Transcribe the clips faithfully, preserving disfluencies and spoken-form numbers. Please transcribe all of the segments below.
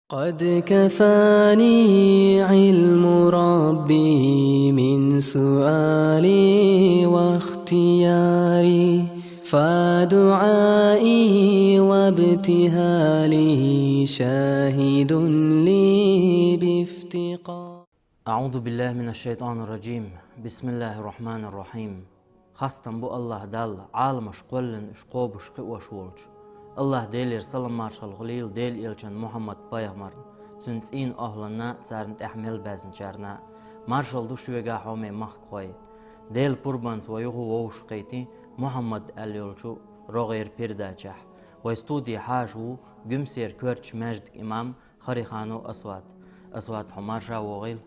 قد كفاني علم ربي من سؤالي واختياري، فدعائي وابتهالي شاهد لي بافتقار. أعوذ بالله من الشيطان الرجيم. بسم الله الرحمن الرحيم. Хастам бу Аллаха Далла, Ӏаламаш кхоьллина уьш кхобуш, кхиош волчу Аллаха Делера салам-маршалла хуьлийла Делан элчан Мухьаммад пайхамарна, цуьнан цӀийнан охӀланна, царна тӀехь мел баьзначарна. Маршалла ду шуьга, хьоме махкахой. Делан пурбанца вай юха вовшахкхийти Мухьаммад аьлла йолчу рогӀера передачехь. Вай студе хьажа ву Гуьмсера коьртачу маьждиган имам Хариханов Асвад. Асвад, хьо марша вогӀийла.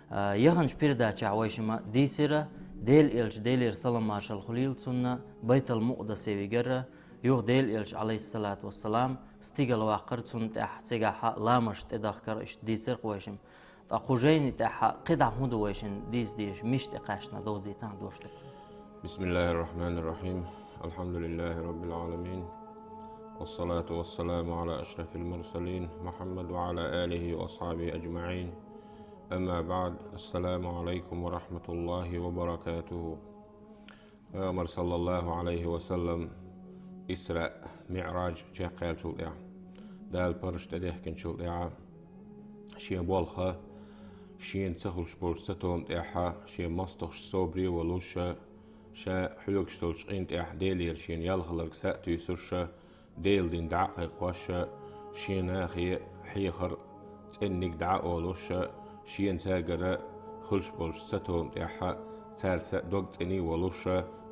А, яханчу передачехь вай шимма дийцира, Делан элча, Делера салам-маршалла хуьлийла цунна, Байтал-Мукъдасе вигара, юха Делан элча, Ӏалайхиссалату вассалам, стигала ваккхара, цунна тӀехь цигахь ламаш тӀедахкара, иштта дийцира вай шимма. Ткъа кху жайни тӀехь кхидӀа хӀун ду вай шимма дийца дезаш, мича тӀе кхаьчна, довзийтахьа дош ду. بسم الله الرحمن الرحيم. الحمد لله رب العالمين. والصلاة والسلام على أشرف المرسلين محمد وعلى آله وأصحابه أجمعين. أما بعد. السلام عليكم ورحمة الله وبركاته. Пайхамар, саллаллаху Ӏалайхи ва саллам, Исраъ, МиӀраж чекхъяьллачул тӀаьхьа, Дала паргӀат тӀедехкинчул тӀаьхьа, шен болх, шена ца хуьлуш болчу цатома тӀехь, шен мостагӀчу собаре а волуш, ша хьоьгуш долчу къин тӀехь Делера шена ял хиларг са а туьйсуш, Делан дин дӀа а кхайкхош, шен нахе хьехар цӀенниг дӀа а олуш, шена цаьргара хуьлуш болчу цатома тӀехь, цаьрца дог цӀена а волуш,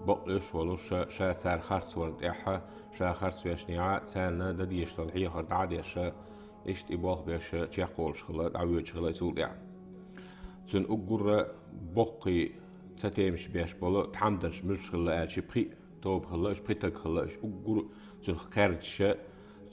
бакълуьйш а волуш, ша цара харцварна тӀехь, ша харцвешнехь, царна дан дезаш долу хьехар дӀа а деш, иштта и болх беш чекхволуш хилла, дӀавоьдуш хилла и цул тӀаьхьа. Цуьнан уггар а боккхий цатемаш беш болу тхьамданаш муьлш хилла аьлча, пхи тоба хилла уьш, пхи таг хилла уьш, уггар а цуьнах кхаьрдаш,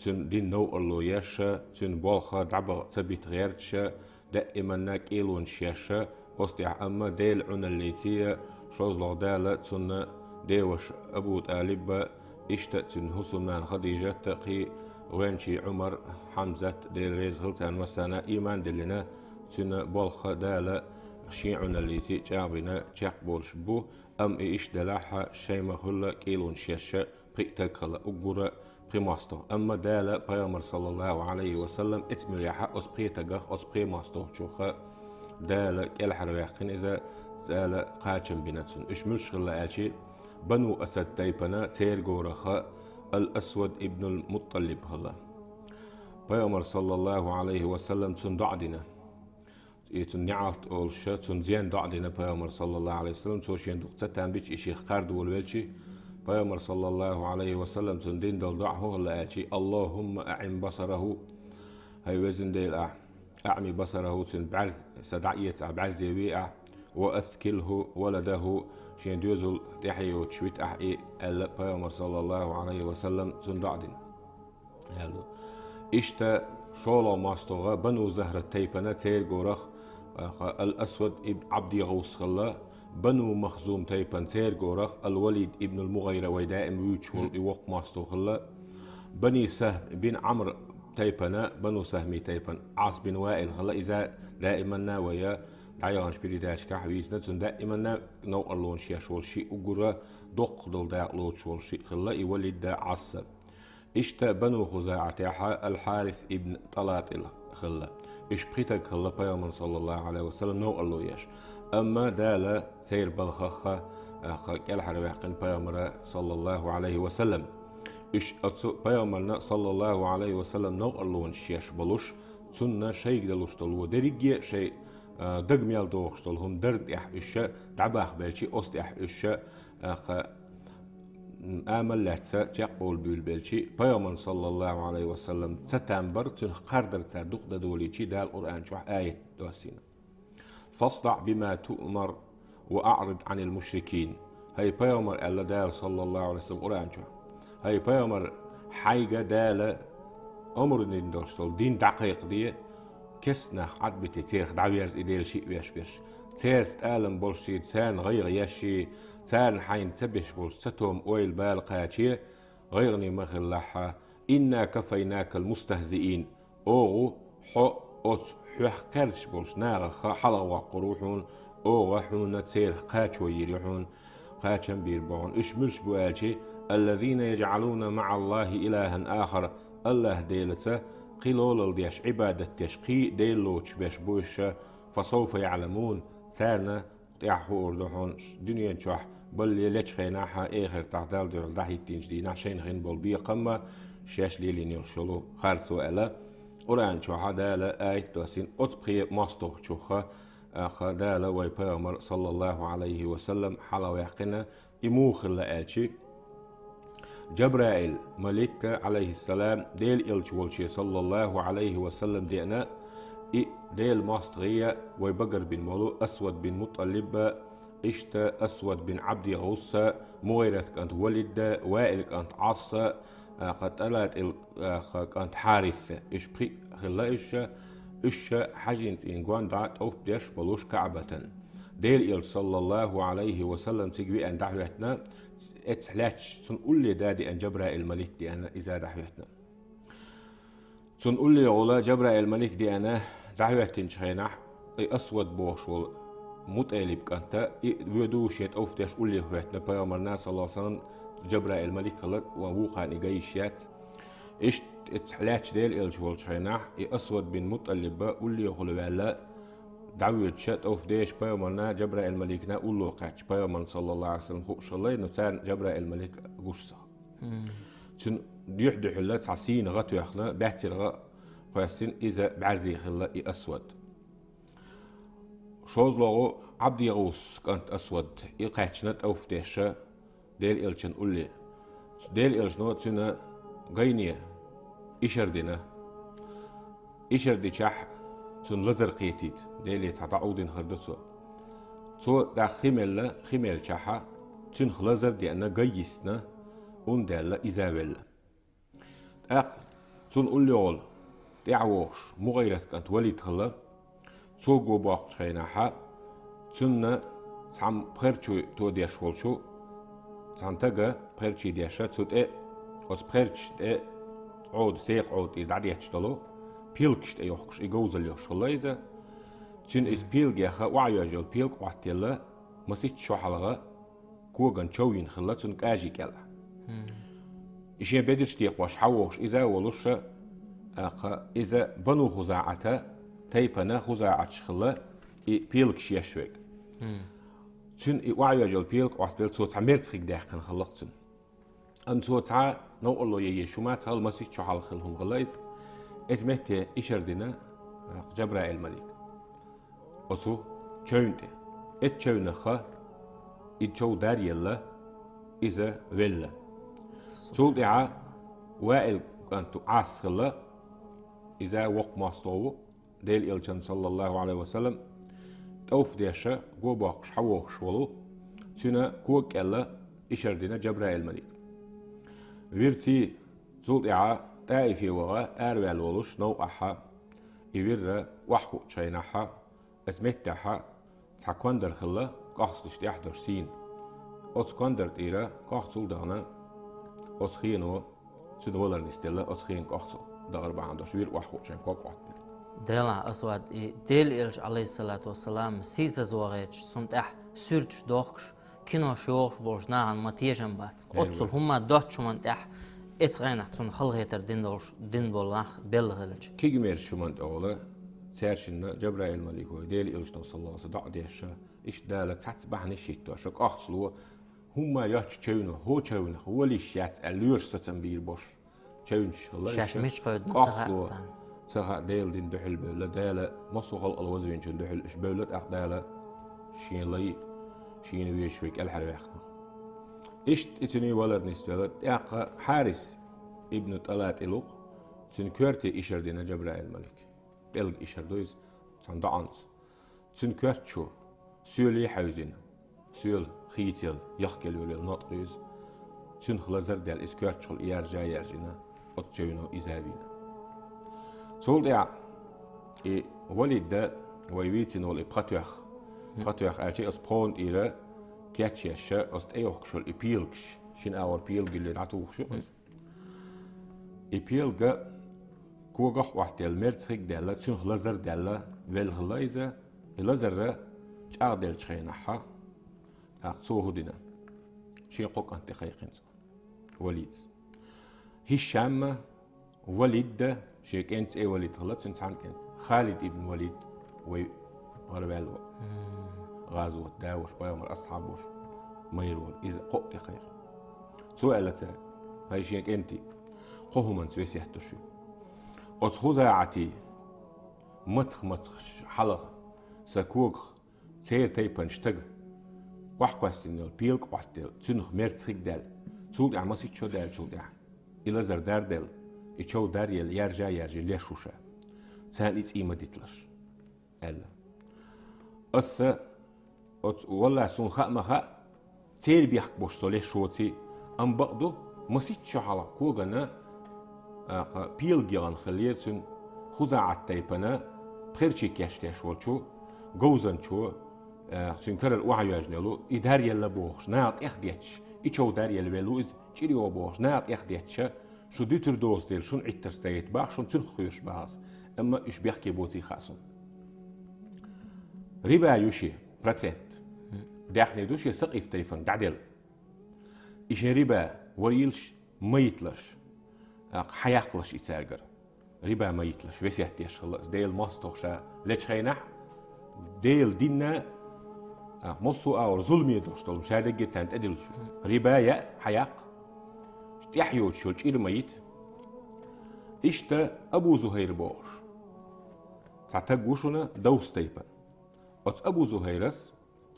цуьнан дин новкъарло еш, цуьнан болх дӀабаха ца бита гӀерташ, даиманна кӀелонаш еш, оцу тӀехь амма Делан Ӏуналлица, шозлагӀа Дала цуьнан деваша Абу ТӀалиб а, иштта цуьнан хӀусамнана Хадижат а, кхин гӀоьнчий Ӏумар, Хьамзат, Дела реза хила царна массарна, ийман диллина, цуьнан болх Дала шен Ӏуналлица чӀагӀбина чекхболуш бу, амма и иштта делахь, шайн ма-хуьллу кӀелонаш еш, пхи таг хилла, уггар а пхи мостагӀа. Амма Дала пайхамар, саллаллаху Ӏалайхи ва саллам, эцмуьрехь оцу пхи тагах, оцу пхи мостагӀчух Дала кӀелхьарваьккхина иза, Дала кхачам бина цунна. Уьш муьлш хилла аьлча, Бану Асад тайпана церан горах Ал-Асвад ибн ал-Мутталиб хилла. Пайхамар, саллаллаху Ӏалайхи ва саллам, цунна доӀа дина. И цунна неӀалт олуш, цунна зен доӀа дина пайхамар, саллаллаху Ӏалайхи ва саллам, цо шен дукха ца там бича, и шех кхарда волавелча, пайхамар, саллаллаху Ӏалайхи ва саллам, цунна дина долу доӀа хӀун хилла аьлча: «Аллахумма аӀим басараху». ХӀай везан Дела, ахь, «аӀми басараху», цуьнан бӀаьрз, сан дӀаэца ахь, бӀаьрзе ве ахь, «ва аскинху валадаху», шен доьзал тӀаьхье йоцуш вита ахь и, аьлла пайхамар, саллаллаху Ӏалайхи ва саллам, цунна доӀа дина. Аьлла. Иштта шолгӀа мостагӀа Бану Захра тайпана церан горах, аха, Ал-Асвад ибн Ӏабди ГӀавс хилла, Бану Махзум тайпана церан горах Ал-Валид ибн ал-МугӀайра, вай даим вуьйцуш волу и воккха мостагӀа хилла, Бани Сахм бин Ӏамр тайпана, Бану Сахми тайпана Ӏас бин Ваил хилла, иза даиманна вай дӀаяханчу передачкахь вийцина, цунна даиманна новкъарлонаш еш волу шиъ, уггар а доккха долу дакъа лоцуш волу шиъ хилла и Валид а, Ӏас а. Иштта Бану ХузаӀатехь Ал-Хьарис ибн ТӀалатӀил хилла. Уьш пхи таг хилла пайхамарна, саллаллаху Ӏалайхи ва саллам, новкъарло еш. Амма Дала церан балхах, аха, кӀелхьарваьккхина пайхамара, саллаллаху Ӏалайхи ва саллам. Уьш оцу пайхамарна, саллаллаху Ӏалайхи ва саллам, новкъарлонаш еш болуш, цунна шайга далуш долу дерриге а шайн, а, дага мел дохуш долу хӀума дарна тӀехь уьш дӀабахбелчи, оцу тӀехь уьш, аха, амал лаьцна чекхбовла буьйлабелчи, пайхамарна, саллаллаху Ӏалайхи ва саллам, ца там бара, цуьнах кхардар цара дукха дан долийчи, Дала Къуръан чохь аят доссийна: «ФасдаӀ бима туъмар ва аӀрид Ӏанил мушрикин». ХӀай пайхамар, аьлла Дала, саллаллаху Ӏалайхи ва саллам, Къуръан чохь: хӀай пайхамар, хьайга Дала омра дина долуш долу дин дӀакхайкхаде, керста нах Ӏадбите, церах дӀаверза и Делан шиъ веш берш. Церца тӀалам болуш и, царна гӀайгӀа еш и, царна хьайна ца беш болуш цатома ойла бала кхаче, гӀайгӀане ма хилалахь, «Инна кафайнакал мустахзиин». Оха Хьо оцу хьох кхаьрдаш болчу нахах хьалхавоккхур ву хьуна, оха хьуна церах кхачо йийр ю хьуна, кхачам бийр бу хьуна. Уьш муьлш бу аьлча: «Аллазина яджӀалуна маӀаллахи илахӀан ахар», АллахӀ Делаца кхин лолалла деш, Ӏибадат деш, кхин а Дела лоцуш берш бу уьш, «фасавфа яӀламун», царна тӀаьхьа хуур ду хьуна, дуьнен чохь балле лечу хенахь а, эхартахь Далла дуьхьал дӀахӀиттинчу дийнахь шайна хин болу бекхам а, шаьш лелийна йолуш йолу харцо аьлла. Къуръан чохь а Дала аят доссийна оцу пхе мостагӀчух а, аха, Дала вай пайхамар, саллаллаху Ӏалайхи ва саллам, хьалхаваьккхина, и муха хилла аьлча, Джабраил малик, Ӏалайхиссалам, Делан элча волче, саллаллаху Ӏалайхи ва саллам, деана, и Делан мостагӀий а, вай багарбина волу Асвад бин МутӀалиб а, иштта Асвад бин Ӏабди ГӀус а, МугӀайрат кӀант Валид а, Ваил кӀант Ӏас а, аха, ТӀалатӀил, аха, кӀант Хьарис а. Уьш пхиъ хилла уьш, уьш хьаьжин цӀийнан гондӀа тӀовф деш болуш КаӀбатан. Делан элча, саллаллаху Ӏалайхи ва саллам, цига веана дӀахӀоьттина, эццахь лаьтташ цунна улле да деана Джабраил малик деана, иза дӀахӀоьттина. Цунна улле гӀула Джабраил малик деана дӀахӀоьттинчу хенахь, и Асвад бохуш волу МутӀалиб кӀанта, и воьду шен тӀовф деш улле хӀоьттина пайхамарна, саллаллаху Ӏалайхи ва саллам, Джабраил малик хилла, ван вукхарна и ган йиш яц. Иштта эццахь лаьтташ Делан элча волчу хенахь, и Асвад бин МутӀалиб а улле хуьлу ваьлла, дӀавоьдуша, тӀовф деш пайхамарна, Джабраил маликна улло кхаьчча, пайхамарна, саллаллаху Ӏалайхи ва саллам, хууш хилла, но царна Джабраил малик гуш ца Мм. Цуьнан юьхь дуьхьал цхьа сийна гӀа тоьхна, баьццара гӀа кхоьссина, иза бӀаьрзе хилла и Асвад. ШозлагӀа Ӏабди ГӀус кӀант Асвад, и кхаьчна тӀовф деш Делан элчанна улле. Делан элчано цуьнан гайне ишар дина. Ишар дичахь, цунна лазар кхетийта, Деле цхьа дӀа Ӏовдина хир ду цо. Цо тӀаккха хи мелла, хи мелчахьа, цуьнах лазар а деана, гай йистина, ун даьлла, иза велла. ТӀаккха цунна уллехула тӀаьхьавогӀуш МугӀайрат кӀант Валид хилла, цо го боккхучу хенахьа, цунна цхьамма пхерчий тодеш волчу цхьана тага пхерчий деша, цу тӀе, оцу пхерчашна тӀе Ӏода, секха Ӏода тӀера дӀадетташ долу, пилгаш тӀе йохкуш, и говзалла йолуш хилла иза. Цуьнан иза пилгеха охьайоьжна йолу пилг Ӏоттаелла, масийтта шо хьалха коган чов йина хилла цуьнан кӀажи кӀел. Мгм. И шен бедарш текхош хьавогӀуш иза а волуш, тӀаккха иза Бану ХузаӀата тайпана хузаӀаташ хилла, и пилгаш еш верг. Мгм. Цуьнан и охьайоьжна йолу пилг Ӏоттаелла, цо цхьа мерцахиг даьккхина хилла-кх цуьнан. Амма цо цхьа новкъарло ян езаш хӀума ца хилла, масийтта шо хьалха хилла хӀума хилла иза. Иза метте ишар дина, тӀаккха Джабраил малик оцу чевна тӀе. Эцу чевнах и чов даръелла, иза велла. Цул тӀаьхьа Ваил кӀант Ӏас хилла, иза воккха мостагӀа ву, Делан элчанна, саллаллаху Ӏалайхи ва саллам, тӀовф деша, го боккхуш хьавогӀуш волу, цуьнан кога кӀел ишар дина Джабраил малик. Вирций, цул тӀаьхьа ТӀаифе ваха араваьлла волуш новкъахьа, и вирра охьахуучу хенахьа, оцу меттехьа цхьа кондар хилла, кӀохцалш тӀехь долуш сийна. Оцу кондар тӀера кӀохцал а дахана, оцу хено цуьнан валар нисделла, оцу хенан кӀохцал дахар бахьана долуш вир охьахуучу хенахь ког Ӏоттаелла. Делахь, Асвад, и Делан элча, Ӏалайхиссалату вассалам, сийсазвахийташ, цунна тӀехь суьрташ дохкуш, кинош йохуш болчу нахана ма тешам бац. Оццул хӀумма доцучу хӀуманна тӀехь, эцу хенахь цунна халахетар дина долуш, дина болу нах белла хилча. Кегамерчу хӀуманна тӀехула, цаьршинна Джабраил малико, Делан элчано, саллаллаху Ӏалайхи ва саллам, доӀа деш, иштта Дала цхьацца бахьанаш хӀиттош, кӀохцало, хӀумма йоцчу чевно, хӀо чевнах вала йиш яц аьлла, лоьраш сацам бийр болуш чевнаш хилла. Шаьш иштта мича кхевдина ца хаьа кӀохцало царна. Ца хаьа, Делан дин дуьхьал бевлла, Дала массо а халкъал вазвинчун дуьхьал уьш бевлла, тӀаккха Дала шен лай, шена везаш верг кӀелхьарваьккхина. Иштта и цуьнан валар нисвелла, тӀаккха Хьарис ибн ТӀалатӀил ву-кх, цуьнан коьрте ишар дина Джабраил малик. ПӀелг ишар ду иза, цхьана доӀанца. Цуьнан коьрта чу соьлий хьаьвзина, соьла хийцаелла, яхкаелла йолу нотӀа ю иза. Цуьнах лазар а даьлла, иза коьртачухула яржа а яржина, оцу чевно иза а вийна. Цул тӀаьхьа и Валид а вай вийцина волу и пхи тоьхна. Мгм. Пхи тоьхна аьлча, оцу пхона тӀера кечъеш, оцу тӀейохкуш йолу и пилгаш, шина агӀор пилг йиллина дӀатухуш ю-кх иза. И пилг а когах Ӏоттаелла, мерза хиг даьлла, цуьнах лазар даьлла велла хилла иза. И лазар чӀагӀделлачу хенахь, тӀаккха цо хӀун дина? Шен кхо кӀант тӀе кхайкхина цо, Валида. Хишамма, Валида, шен кӀентан цӀе Валид хилла, цуьнан цхьана кӀентан. Халид ибн Валид вай гӀараваьлла ву. ГӀазот даш, пайхамаран асхьабаш майра волу. Иза кхоъ тӀе кхайкхина. Цо аьлла цаьрга: «ХӀай шен кӀентий, кхо хӀуманца весет ду шуьга. Оцу хузаӀатийн мацах-мацах хьалха сан когах церан тайпанан стага охьакхоьссина йолу пелаг Ӏоттаелла, цуьнах мерза хиг даьлла, цул тӀаьхьа масийтта шо даьллачул тӀаьхьа и лазар дарделла, и чов даръелла, яржа а яржий леш ву ша. Царна и цӀий ма диталаш», – аьлла. Аса оцу, валлахӀи, суна хаа ма хаьа, церан бехк болуш со леш воций, амма бакъду, масийтта шо хьалха когана, а, кха, пелаг яхана хиллера цуьнан ХузаӀат тайпана пхерчий кечдеш волчу говзанчо, а, цуьнан карара охьайоьжна йолу, и даръелла бохуш, наха тӀехдетташ, и чов даръелла велла ву иза, чӀир йогӀу бохуш, наха тӀехдетташ, шу дуьтур доцу дела, шуна Ӏиттарш ца яйта боху, шуна цуьнах кхоьруш боху аса. Амма уьш бехке боций хаьа суна. Риба ю шен, процент. Даьхни ду шен Сакъиф тайпана дӀаделла. И шен риба варийлаш, ма йиталаш, а, хьаяккхалаш и цаьргара. Риба ма йиталаш, весет деш хилла аса, Делан мостагӀа ша лечу хенахь, Делан динна, а, массо а агӀор зуламе долуш долу, ша дерриге царна тӀедиллуш. Риба яа, хьаяккха, тӀехь йоцуш йолу чӀир ма йита. Иштта Абу Зухайр бохуш цхьа таг ву шуна Давс тайпана. Оцу Абу Зухайрас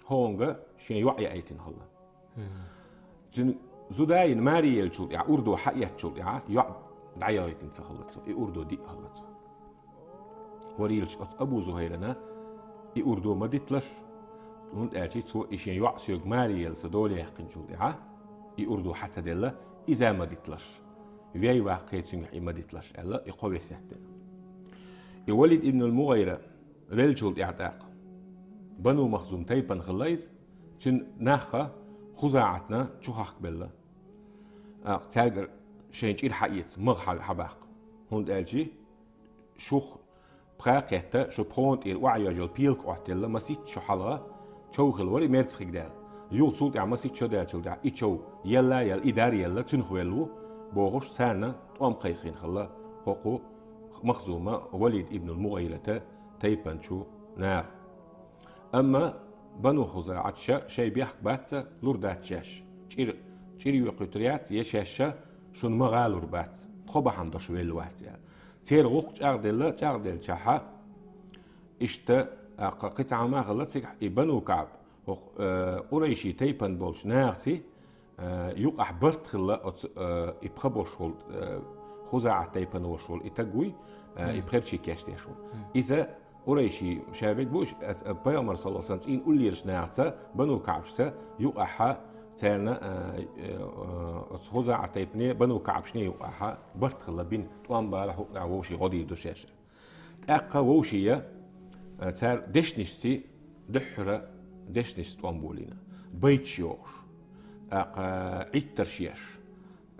хӀокхуьнга шен йоӀ яийтина хилла. Цуьнан зуда йина маре еллачул тӀаьхьа, урдо хьаэцначул тӀаьхьа, йоӀ дӀаяхийтина ца хилла цо, и урдо диъ хилла цо. Варийлаш, оцу Абу Зухайрана и урдо ма диталаш, хӀунда аьлча цо и шен йоӀ соьга маре елла сан дола яьккхинчул тӀаьхьа, и урдо хьа ца делла, иза ма диталаш. Вей ваккхий, цуьнгахь и ма диталаш аьлла, и кхо весет дина. И Валид ибн ал-МугӀайра веллачул тӀаьхьа тӀаккха Бану Махзум тайпана хилла иза, цуьнан нахха ХузаӀатна чухахкабелла. ТӀаккха цаьргара шайн чӀир хьаэца, мах хьа-, хьабаккха. ХӀунда аьлча шух пха кхетта, шу пхона тӀера охьайоьжна йолу пелаг Ӏоттаелла, масийтта шо хьалха чов хилла вара и мерза хиг даьлла. Юха цул тӀаьхьа масийтта шо даьллачул тӀаьхьа и чов елла а елла, и даръелла, цуьнах велла ву, бохуш, царна тӀом кхайкхина хилла хӀокху Махзума Валид ибн ал-МугӀайрата тайпанчу наха. Амма Бану ХузаӀаташа шайн бехк бац ца лур дац шаьш. ЧӀир, чӀир йоькхуьйтур яц, я шаьш шуна ма гӀалур бац, тхо бахьана долуш велла вац аьлла. Церан гӀуллакх чӀагӀделла, чӀагӀделлачахьа, иштта, а, кха-, кхин цхьа хӀума а хилла цигахь, и Бану КаӀб, хӀокху, э, къурайши тайпана болчу нахаций, э, юкъахь барт хилла оцу, э, и пха болуш волу, э, ХузаӀат тайпана волуш волу и таг вуй, э, и пхерчий кечдеш волу. Иза къурайши ша мега бу, аш-, ас-, пайхамар, саллаллаху алейхи ва саллям, цӀийна уллераш нахаца, Бану КаӀбашца юкъахьа царна, э, э, оцу ХузаӀат тайпане, Бану КаӀбашне юкъахьа барт хилла бина, тӀом бала хӀокху тӀехь вовшийн гӀо дийр ду шаьш. ТӀаккха вовшийн, э, цара дешнашций, дуьххьара дешнашца тӀом болийна. Байташ йохуш. ТӀаккха Ӏиттарш еш.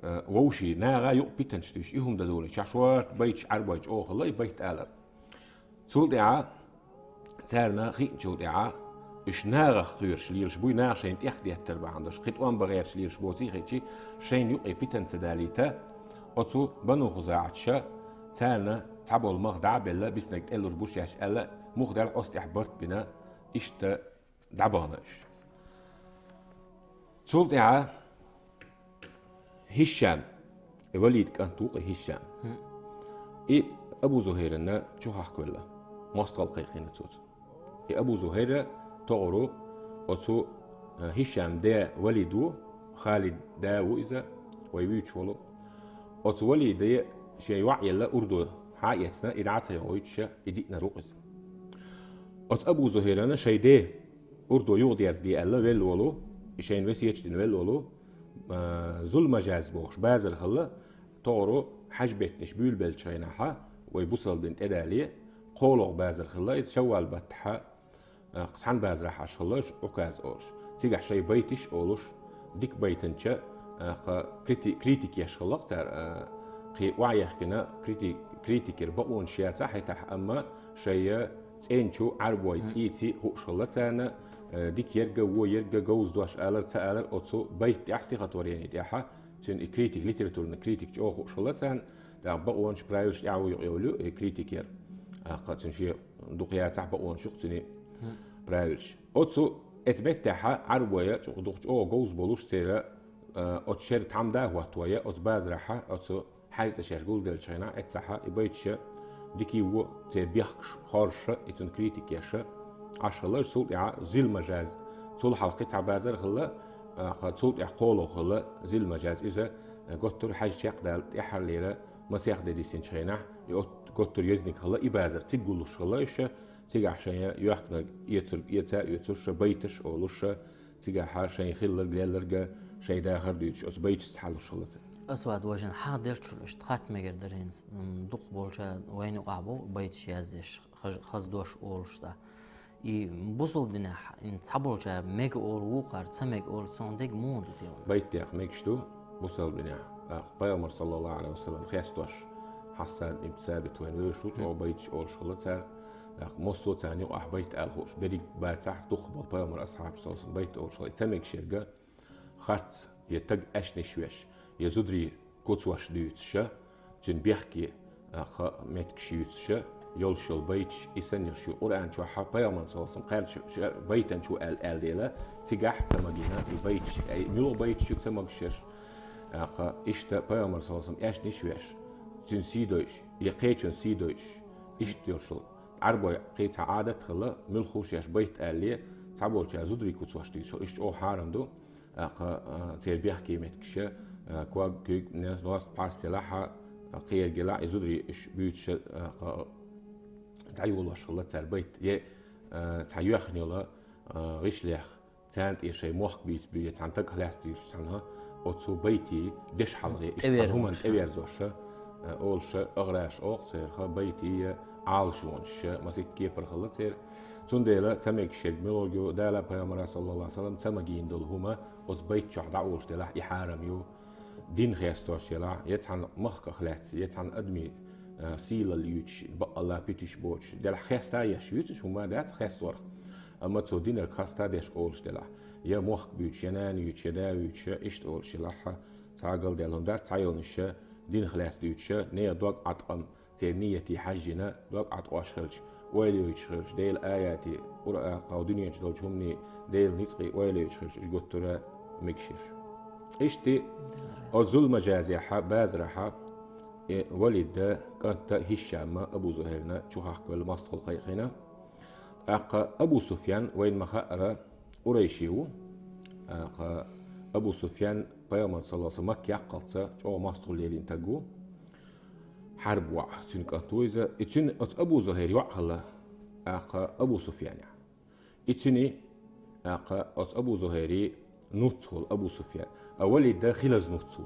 Э, вовшийн, наха юкъа питанаш туьйсуш, и хӀума дан долийча, шорта байташ, Ӏарбойчу оха хилла и байт алар. Цул тӀаьхьа царна хиъначул тӀаьхьа, уьш нахах кхоьруш лелаш буй, наха шайна тӀехдеттар бахьана долуш, кхин тӀом бан гӀерташ лелаш боций хиъча, шайна юкъе питана ца далийта, оцу Бану ХузаӀаташа царна цхьаболу мах дӀа а белла, биснарг тӀелур бу шаьш аьлла, муха даьлла оцу тӀехь барт бина, иштта дӀабахана уьш. Цул тӀаьхьа Хишам, и Валид кӀант ву-кх и Хишам. И Абу Зухайранна чухахкавелла, мостагӀалла кхайкхина цо цунна. И Абу Зухайра тохара оцу, э, Хишам де Валид ву, Халид да ву иза, вай вуьйцуш волу. Оцу Валиде шен йоӀ елла урдо хьа а эцна, и дӀа а ца йохуьйтуша, и диънар ву-кх иза. Оцу Абу Зухайрана шайн де урдо юхадерзаде аьлла велла волу, и шайна весеташ дина велла волу, а, Зулмажаз бохуш базар хилла, тохара хьаьж-беттанаш буьйлабеллачу хенахьа, вай бусалба дин тӀедале, кхоалгӀа базар хилла, иза шаввал баттахьа, а, цхьана базарахь Ӏаш хилла, Ӏуказ олуш. Цигахь шайн байташ а олуш, дика байтанча, а, кха крити-, критика еш хилла-кх цара, а, кхин охьаяхкина крити-, Критикера бакъонаш яцахь хӀетахь, амма шайн цӀенчу Ӏарбой цӀийци хууш хилла царна, э, дика ерга, во ерга, говза дош алар, ца алар, оцу байта тӀехь, стихотворени тӀехь, цуьнан и критик, литературный критик чӀогӀа хууш хилла царна, тӀаккха бакъонаш, правилаш тӀехь ву юкъа йолу и критикера. ТӀаккха цуьнан шен дукха яцахь бакъонаш юкъа цуьнан правилаш. Оцу эс меттехь Ӏарбой чӀу-, дукха чӀогӀа говза болуш церан, э, оцу шеран тхьамда а хӀоттавой, оцу базарахь, оцу хьаьжцӀа шаьш гулделлачу хенахь, эццахь и байташа дика а во церан бехкаш хоржуш, и цунна критика еш Ӏаш хилла, цул тӀаьхьа зил мажаз, цул хьалха кхин цхьа базар хилла, а, кха, цул тӀаьхьа кхоалгӀа хилла зил мажаз. Иза, а, готтур хьаьжа чекхдала тӀаьххьарлера масех де дисинчу хенахь, и от-, готтур езник хилла, и базар цига гуллуш хилла уьш, цигахь шайн йоьхкинарг эцург эца а оьцуш, байташ олуш, цигахь шайн хилларг, лелларг, шайн дахар дуьйцуш, оцу байташца хьалуш хилла цара. Асвад, важа хьахаделчул иштта хатта мегар дара хӀинца, м, дукхахболчара вайна юкъахь бу байташ яздеш, хаз-, хаза дош олуш тӀаккха. И бусалба динехь, ин цхьаболчара мега олу, вукхара ца мега олу, цунах дерг муха ду те вайна? Байт деха мегаш ду бусалба динехь. ТӀаккха Пайхамар, саллаллаху Ӏалайхи ва саллам, хестош, Хьассан ибн Сабит вайна вевзаш ву, чӀогӀа байташ олуш хилла цара. ТӀаккха массо а царна юкъахь байт ала хууш, берриг бацахь, дукхахболу Пайхамаран асхьабаш, саллаллаху Ӏалайхи ва саллам, байт олуш хилла. И ца мегаш ерг харц, я таг аьшнаш веш, я зударий куцош дуьйцуш, цуьнан бехке, а, кха, меттигаш юьйцуш йолуш йолу байташ, и санна йолуш ю. Къуръан чохь Пайхамарна, саллаллаху Ӏалайхи ва саллам, кхаьрдаш ши байтана чу аьлла, аьлла дела, цигахь ца магийна и байташ, и муьлха байташ ю ца магаш ерш. А, кха, иштта Пайхамар, саллаллаху Ӏалайхи ва саллам, аьшнаш веш, цуьнан сий дойуш, я кхечун сий дойуш, иштта йолуш йолу. Ӏарбой кхин цхьа Ӏадат хилла, муьлхха шаьш байт алале, цхьаболчара зударий куцош дуьйцуш йолу, иштта чӀогӀа хьарам ду. ТӀаккха, а, церан бехке меттигаш, а, ког, куьг, нос, пхьарс елахь, а, кхин ерг елахь, и зударий уьш буьйцуш, а, кха, дӀайолош хилла цара байт. Я, а, цхьа йоьхна йолу, а, гӀишлех, царна тӀе шайн мохк бийца буьйцу, я цхьана тагах лаьцна дуьйцуш цхьана, оцу байтийн дешхьалгӀе, иштта цхьана хӀуманна тӀеверзош, а, олуш, агӀараш оха церах, байтийн Ӏалашонаш, масийтта кепара хилла церан. Цундела ца мегаш ерг муьлхарг ю, Дала, Пайхамара, саллаллаху Ӏалайхи ва саллам, ца магийна долу хӀума оцу байт чохь дӀаолуш делахь, и хьарам ю. Дин хестош елахь, я цхьана махках лаьцна, я цхьана адамийн, а, сийлалла юьйцуш, баккъалла питиш боцуш, делахь хеста еш юьйцуш хӀума дац хесторах. Амма цо динарг хаста деш олуш делахь, я мохк буьйцуш, я нана юьйцуш, я да юьйцуш, иштта олуш елахь, цхьа галдаьлла хӀума дац, цхьайолнаш динах лаьцна дуьйцуш, нехан дог Ӏаткъам, церан нийятий хьаьжжина, дог Ӏаткъош хилча, ойла йойтуш хилча, Делан аятий, Къуръа-, кху дуьнен чу долчу хӀуманийн, Делан ницкъийн ойла йойтуш хилча, уьш гуттара а мегаш ерш. Иштта, оцу зул мажазехь, базарахь, и Валидан кӀанта Хишама Абу Зухайрна чухахкавелла мостагӀалла кхайкхина. ТӀаккха Абу Суфьян, вайна ма-хаъара, къурайши ву. ТӀаккха Абу Суфьян, Пайхамар, саллаллаху Ӏалайхи ва саллам, Макка яккхалца чӀогӀа мостагӀалла лелийна таг ву. Хьарб воӀ, цуьнан кӀант ву иза. И цуьнан оцу Абу Зухайран йоӀ хилла, тӀаккха Абу Суфьян яхь. И цуьнан, тӀаккха оцу Абу Зухайран нуц хуьлу Абу Суфьян. А Валидан хилаза нуц ву.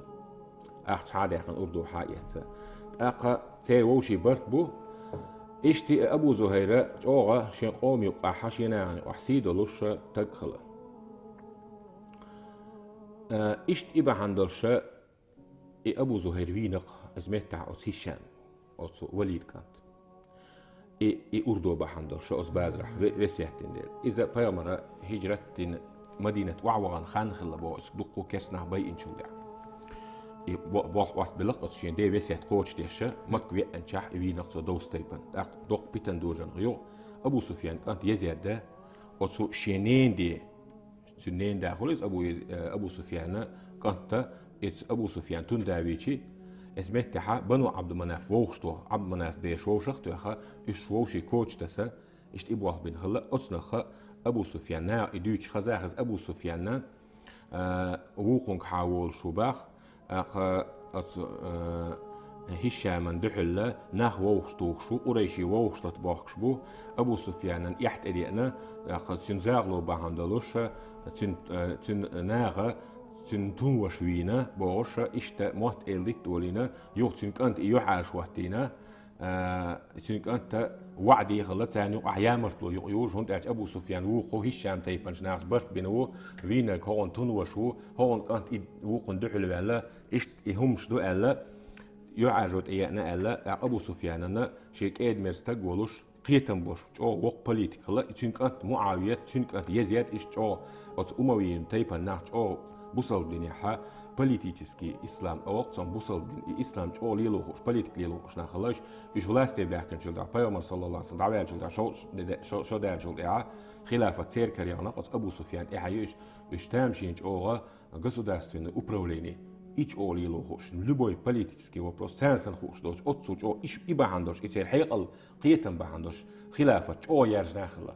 Ахча хьа а даьккхина, урдо хьа а эцна. ТӀаккха церан вовшийн барт бу. Иштта и Абу Зухайр чӀогӀа шен къоман юкъахь, шен нахана юкъахь сий долуш таг хилла. Э, иштта и бахьана долуш, и Абу Зухайр вийна-кх иза меттахь оцу Хишам, оцу Валидан кӀант. И, и урдо бахьана долуш оцу базарахь ве-, весет дина дела. Иза Пайхамара хӀижрат дина Мадинат охьавахана хан хилла боху, иза дуккха керста нах байинчул тӀаьхьа. И бо-, болх Ӏоттабелла-кх оцу шен ден весет кхочушдеш, Макка веанчохь и вийна-кх цо довса тайпана. ТӀаккха доккха питана дожанах юха Абу Суфьян кӀант Язид, оцу шен ненан ден Цуьнан ненан да хуьлу иза Абу Яз-, э, Абу Суфьяна кӀанта, иза Абу Суфьян тун да вийчи, иза меттехьа Бану Ӏабдуманаф вовшахтоха, Ӏабдуманаф бераш вовшах а тоьхна, уьш вовшийн коча таса, иштта и болх бина хилла, оцунах Абу Суфьян наха и дуьйцуш хазахь иза Абу Суфьяна, э, вукхунга хьан волуш ву бах, тӀаккха оцу, э, Хишаман дуьхьал нах вовшахтухуш ву, къурайшийн вовшахтата бохкуш бу, Абу Суфьянан эхь тӀедеана, тӀаккха цуьнан загӀало бахьана долуш, цуьнан, э, цуьнан наха, цуьнан тумаш вийна, бохуш, иштта мотт-эла дитта волийна, юха цуьнан кӀанта и юьхьӀаьржа хӀоттийна, э, цуьнан кӀанта ваӀда хилла, царна юкъахь ямартло юкъа южу, хӀунда аьлча Абу Суфьян вукху Хишам тайпанчу нахаца барт бина ву, вийнарг хӀокхуьнан тун ваша ву, хӀокхуьнан кӀант и вукхунна дуьхьал ваьлла, иштта и хӀумаш ду аьлла, юьхьӀаьржо тӀееана аьлла, тӀаккха Абу Суфьянана шен кӀеда-мерза стаг волуш, кхетам болуш чӀогӀа воккха политик хилла, и цуьнан кӀант МуӀавият, цуьнан кӀант Езид, иштта чӀогӀа оцу Умавиин тайпан нах чӀогӀа бусалба динехьа политический ислам а воккха, цунна бусалба дин, и ислам чӀогӀа лело хууш, политика лело хууш нах хилла, уьш власте баьхкинчул тӀаьхьа, пайхамар, саллаллаху Ӏалайхи ва саллам, дӀаваьллачул тӀаьхьа, шо, шо, шо даьллачул тӀаьхьа, хилафат церан карегӀанах оцу Абу Суфьян тӀаьхьа ю уьш, уьш тамашийна чӀогӀа государственный управление. И чӀогӀа лело хууш, любой политический вопрос, царна санна хууш доцуш, оццул чӀогӀа иш, и бахьана долуш, и церан хьекъал, кхетам бахьана долуш, хилафат чӀогӀа яьржина хилла.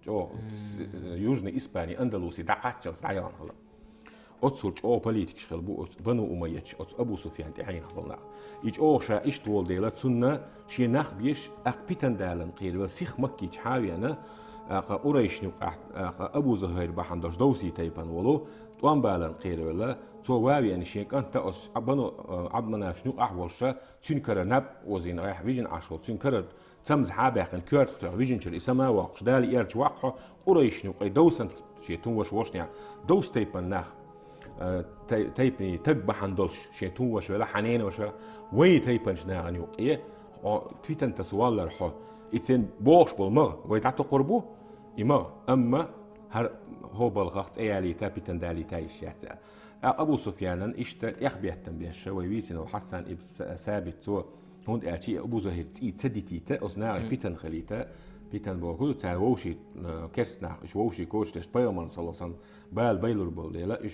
ЧӀогӀа, с-, Южный Испани, Андалуси дӀакхаччалц дӀаяхана хилла. Оццул чӀогӀа политикаш хилла бу оцу Бану Умайяташ, оцу Абу Суфьян тӀаьхьенах болу нах. И чӀогӀа ша иштта волу дела, цунна шен нах беш, тӀаккха питан далан кхеравелла, сиха Маккича хьа а веана, тӀаккха Къурайшна юкъахь, тӀаккха Абу Зухайр бахьана долуш довси тайпан волу, тӀом балан кхеравелла, цо ван а веана шен кӀанта оцу Ӏаб-, Бану, э, Ӏабдманафна юкъахь волуша, цуьнан кара наб озийна гӀехь вижина Ӏаш волу, цуьнан карара цамза хьа а баьккхина, коьртах тоьхна вижинчуьра, и самавоккхуш, Дала эрча ваккхахьо, Къурайшна юкъе довсан шен тун ваша вошнехь, довс тайпан нах, э, тай-, тайпанийн таг бахьана долуш, шен тун ваша велахь, хьан нена ваша велахь, вайн тайпанчу нахана юкъе, хьо, питан таса валлара хьо, и цен бохуш болу магӀа вай дӀатокхур бу, и магӀа, амма хӀара хӀо балхах цӀе ялийта, питан далийта йиш яц аьлла. ТӀаккха Абу Суфьянан иштта тӀехбеттан беш, вай вийцина волу Хьасан ибн Са-, Сабит, цо, хӀунда аьлча и Абу Захир цӀий ца дитийта, оцу нахе питан хилийта, питан боху, цара вовший, э, керст нах, уьш вовший кочдеш, пайхамарна, саллаллаху Ӏалайхи ва саллам, бала байлур болу дела, уьш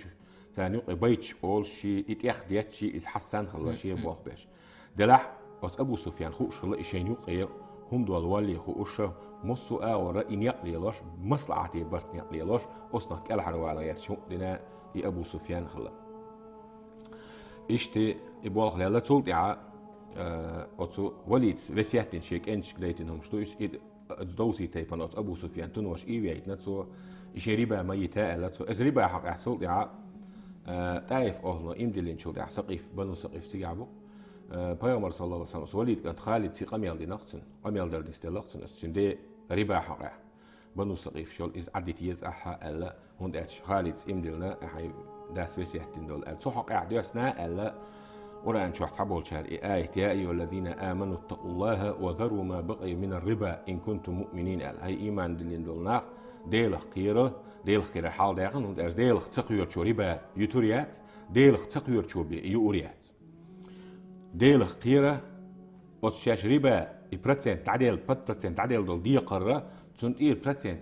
царна юкъе байташ олуш, ши и тӀехдетташ, иза Хьасан хилла, шен болх беш. Делахь, оцу Абу Суфьян хууш хилла, и шайна юкъе хӀума долу валле хууш, массо а агӀора и некъ лелош, маслахьате барт некъ лелош, оцунах кӀелхьарвала гӀерташ хӀума дина и Абу Суфьян хилла. Иштта и болх лелла, цул тӀаьхьа, э, оцу Валидас весет дина шен кӀенташка дайтина хӀумаш ду, иза и довси тайпана оцу Абу Суфьян тун ваша и вейтина цо, и шен риба ма йита аьлла цо. Иза риба хьокъехь цул тӀаьхьа, э, ТӀаиф охьлуна иман диллинчул тӀаьхьа Сакъиф, Бану Сакъиф цигахь бу. Э, пайхамар, саллаллаху Ӏалайхи ва саллам, оцу Валид кӀанта Халид цуьнан къамел динарх цуьнан, къамел дар нисделларх цуьнан, оцу цуьнан ден риба хьокъехь. Бану Сакъиф шол иза Ӏадита еза ахьа аьлла, хӀунда аьлча Халид иман диллина, ахьа дас весет дина долу аьлла. Цу хьокъехь доьссина аьлла, Къуръан чохь цхьаболчара и аят: «Я айюхаллазина аману ттакъуллаха ва зару ма бакъия мина рриба ин кунтум муъминин», аьлла. ХӀай иман диллина долу нах, Делах кхера, Делах кхерар хьалдаьккхина, хӀунда аьлча Делах ца кхоьручо риба ютур яц, Делах ца кхоьручо бен юур яц. Делах кхера, оцу шаьш риба, и процент дӀаделла, под процент дӀаделла долу декхарра, цунна тӀера процент,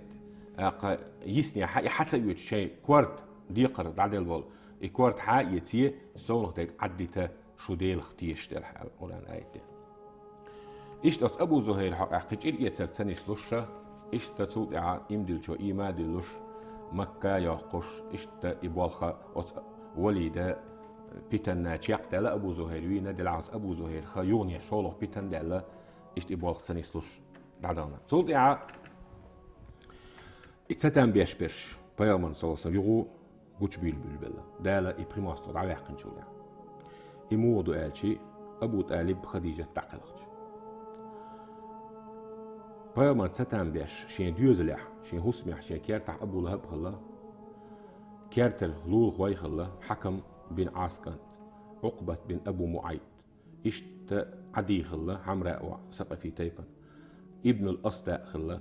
а, кха, йиснехь, и хьа ца оьцуш шайн корта декхарра дӀаделла волу, и корта хьа а эце, совнах дерг Ӏаддита, шу Делах тешаш делахь аьлла Къуръан аят. Иштта оцу Абу Зухайр хьокъехь кхин чӀир эцар ца нислуш ша, иштта цул тӀаьхьа иман диллачо иман а диллуш, Макка а йоккхуш, иштта и болх оцу Валида питанна чекхдаьлла Абу Зухайр вийна, делахь оцу Абу Зухайрха юхане шолгӀа питан даьлла, иштта и болх ца нислуш дӀадахана. Цул тӀаьхьа и цатам беш берш, пайхамарна, саллаллаху Ӏалайхи ва саллам, юха гучубуьйлабуьйлабелла, Дала и пхи мостагӀа дӀаваьккхинчул тӀаьхьа. И муха ду аьлча, Абу ТӀалиб, Хадижат дӀакхелхча. Пайхамарна цатам беш шен доьзалехь, шен хӀусамехь, шен кертахь Абу ЛахӀаб хилла, кертара лулахой хилла, Хьакам бин Ӏас кӀант, Ӏукъбат бин Абу МуӀайт. Иштта Ӏади хилла, Хьамраъ воӀ, Сакъафи тайпан. Ибнул Асда хилла.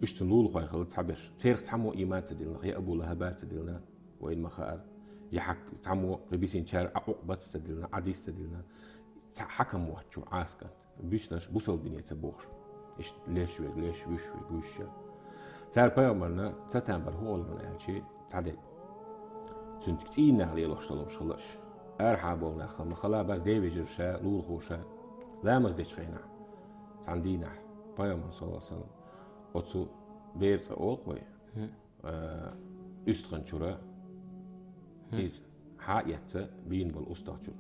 Уьш цуьнан лулахой хилла цхьаберш. Церах цхьаммо иман ца диллина, я Абу ЛахӀаба ца диллина, вайна ма хаара. Я хьак-, цхьаммо кхин бисинчара а Ӏукъбатца ца диллина, Ӏадис ца диллина. Цхьа Хьакам воцчу Ӏас кӀант. Буьснарш бусалба дине ца бохуш. Иштта леш верг леш, вуьш верг вуьш. Цара пайхамарна цатам бар хӀун олу аьлча, цхьа дерг. Цуьнан цӀийнах лелош долуш хилла аш. Арахьа болу нах ма хала баз ден вежарша, лулахоша, ламаз дечу хенахь. Цхьана дийнахь пайхамар, саллаллаху Ӏалайхи ва саллам, оцу бер цӀа олу кхой, а, уьстагӀан чура, иза хьа а эцца, бийна болу устагӀа чура.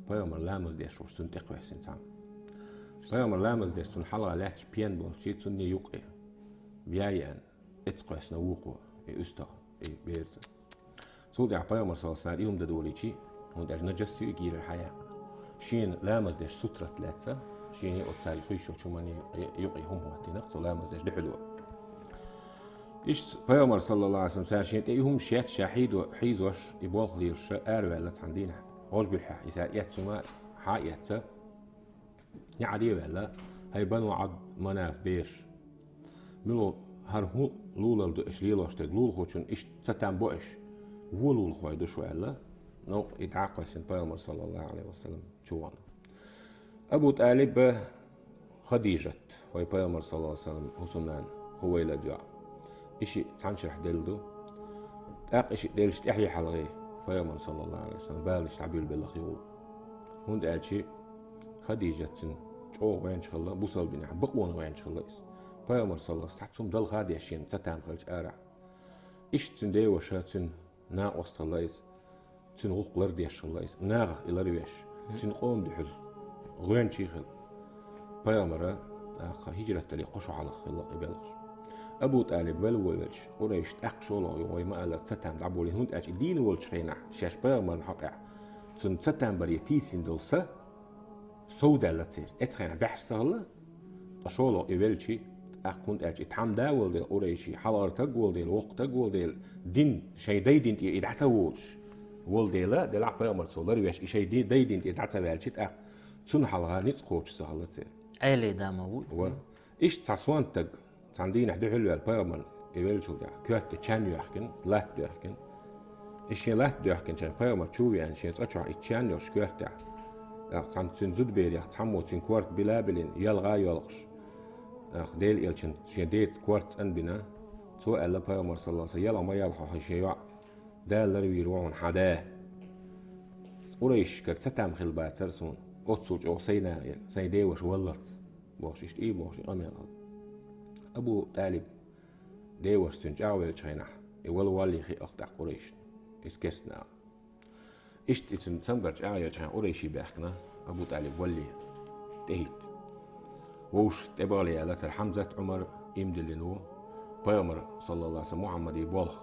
Пайхамар ламаз деш волуш цунна тӀекхоьссина цхьамма. Пайхамар ламаз деш цунна хьалха лаьтташ пен болчий цунна юкъе. Яй аьлла, эцкъоьссина вукхо, и уьстагӀа, и бер цӀа. Цул тӀаьхьа пайхамар, саллаллаху Ӏалайхи ва саллам, цара и хӀума дан долийчий, хӀунда аьлча нажас ю и кийрара хьаяьккхина. Шена ламаз деш сутрат лаьцна, шена оцу цаьрга хуьйшучу хӀуманна юкъе, юкъе хӀума хӀоттийнарх, цо ламаз деш дуьхьало. Иштта пайхамар, саллаллаху Ӏалайхи ва саллам, цара шена тӀе и хӀума шец ша хьийдо-, хьийзош, и болх лелаш араваьлла цхьана дийнахь. ГӀожа буьххьехь, и цара эцна хӀума хьаэцца, неӀаре а ваьлла: «ХӀай Бану Ӏабд Манаф бераш, мила хӀара хӀун лулал ду аша лелош дерг, лулахочун иштта ца там бо аша, вон лулахой ду шу», — аьлла, новкъа и дӀакхоьссина пайхамар, саллаллаху Ӏалайхи ва саллам, чувенна. Абу ТӀалиб, Хадижат, вай пайхамар, саллаллаху Ӏалайхи ва саллам, хӀусамнана, Хувайлад йоӀ. И шиъ цхьана шарахь делла ду. ТӀаккха и шиъ деллача тӀаьхье хьалхе пайхамар, саллаллаху Ӏалайхи ва саллам, баланаш дӀабуьйлабелла хилла. ХӀунда аьлча Хадижат цунна чӀогӀа веннача хилла, бусалба динехь бакъонца веннача хилла иза. Пайхамар, саллаллаху Ӏалайхи ва саллам, цхьа цхьа хӀума далха деш шена ца там хилча арахь. Иштта цуьнан деваша, цуьнан накъост хилла иза, цуьнан гӀуллакх лардеш хилла иза, нахах и ларвеш, цуьнан къоман дуьхьал гӀоьнчий хилла. Пайхамара, тӀаккха хӀижрат дале кхо шо хьалха хилла и белхаш. Абу ТӀалиб велла волавелча, Къурайш тӀаккха шолгӀа юха вай ма-аллара ца там дӀаболийна, хӀунда аьлча и дийна волчу хенахь, шаьш пайхамарна хьокъехь, цунна ца там баре тийсина долу са, сов даьлла церан. Эцу хенахь баьхьаш ца хилла, ткъа шолгӀа и велча, тӀаккха, хӀунда аьлча и тхьамда а волу дела, Къурайши, хьалхара таг волу дела, воккха таг волу дела, дин, шайн дай дин тӀе и дӀа ца волуш волу дела, делахь пайхамар цо ларвеш, и шайн ди-, дай дин тӀе дӀа ца ваьлча, тӀаккха цунна хьалха ницкъ кхочуш ца хилла церан. Ӏелий да ма ву. Ва. Иштта цхьа сонта таг, цхьана дийнахь дуьхьал ваьлла пайхамарна и веллачул тӀаьхьа, коьрта тӀе чан йоьхкина, латта доьхкина. И шен латта доьхкинчу пайхамар чу веана, шен цӀа чохь и чан йолуш коьртехь. ТӀаккха цхьана цуьнан зудаберех цхьаммо цуьнан корта била а билина, йоьлху а йоьлхуш. ТӀаккха Делан элчанна шен деца корта цӀанбина. Цо аьлла пайхамар, саллаллаху Ӏалайхи ва саллам: «Ялхьа ма ялхьа хьо, хӀай шен йоӀ, Дала ларвийр ву хьуна хьан да». Къурайшкара ца там хилла бацара суна, оццул чӀогӀа сайн наха, сайн деваша валлалц, бохуш, иштта и бохуш, и къамел хилла. Абу ТӀалиб деваша цуьнан чӀагӀвеллачу хенахь, и вала валлий хиъна тӀаккха Къурайшна, иза керстанаха. Иштта и цуьнан цамгар чӀагӀъеллачу хенахь Къурайший баьхкина, Абу ТӀалиб валлий тӀехӀитта. Вовшах тӀебахьале аьлла цара Хьамзат, Ӏумар ийман диллина ву, пайхамар, саллаллаху Ӏалайхи ва саллам, Мухьаммаде болх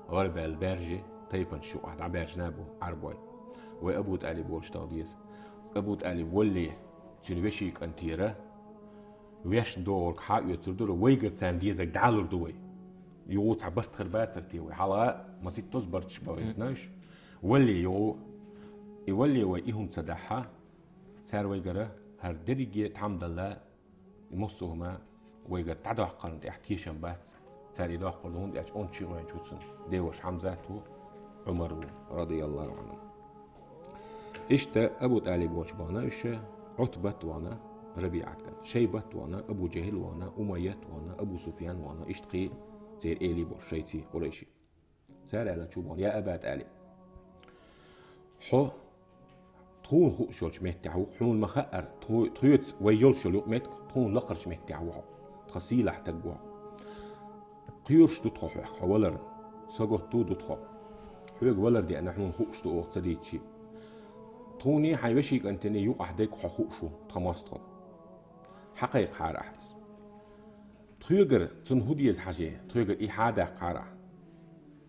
гӀарабаьлла баьржи, тайпанаш юкъахь дӀабаьржина а бу Ӏарбой. Вай Абу ТӀалиб волчу тӀехь деза. Абу ТӀалиб валлий, цуьнан вешин кӀантера вешна догӀург хьа а оьцур дара, вайгара царна дезарг дӀалур ду вай. Юха цхьа барт хир бацара те вай? Хьалха масийттаза барташ бахийтина уьш. Валлий юха, и валлий вай и хӀума ца дахьа, цара вайгара хӀара дерриге тхьамдалла, и массо а хӀума вайгара дӀадоккхарна тӀехь тешам бац. Цара и доккхур ду, хӀунда аьлча онда ши гӀоьнча ву цунна, деваша Хьамзат ву, Ӏумар ву, радияллаху Ӏанхум. Иштта Абу ТӀалиб волчу бахана уьш, Ӏутбат вахана, РабиӀат кӀант, Шайбат вахана, Абу ЖахӀил вахана, Умайят вахана, Абу Суфьян вахана, иштта кхин церан элий болуш шайций, къурайший. Цара аьлла чу бахана: «Я Аба ТӀалиб, хьо тхуна хууш йолчу меттехь ву, хьуна ма-хаъара, тхо-, тхоьца вай йолуш йолу юкъаметтиг тхуна лакхарчу меттехь ву хьо, тхан сийлахь таг ву хьо. Кхоьруш ду тхо хьох, хьо валарна, сагатто ду тхо. Хьоьга валар деана хьуна хууш ду оха ца дийцчи. Тхуний хьайн вешин кӀантений юкъахь дерг хьо хууш ву, тхан мостагӀа. Хьакхайкхахьара ахь иза. Тхоьгара цунна хӀун деза хьажий, тхоьгара и хьадаккхахьара ахь.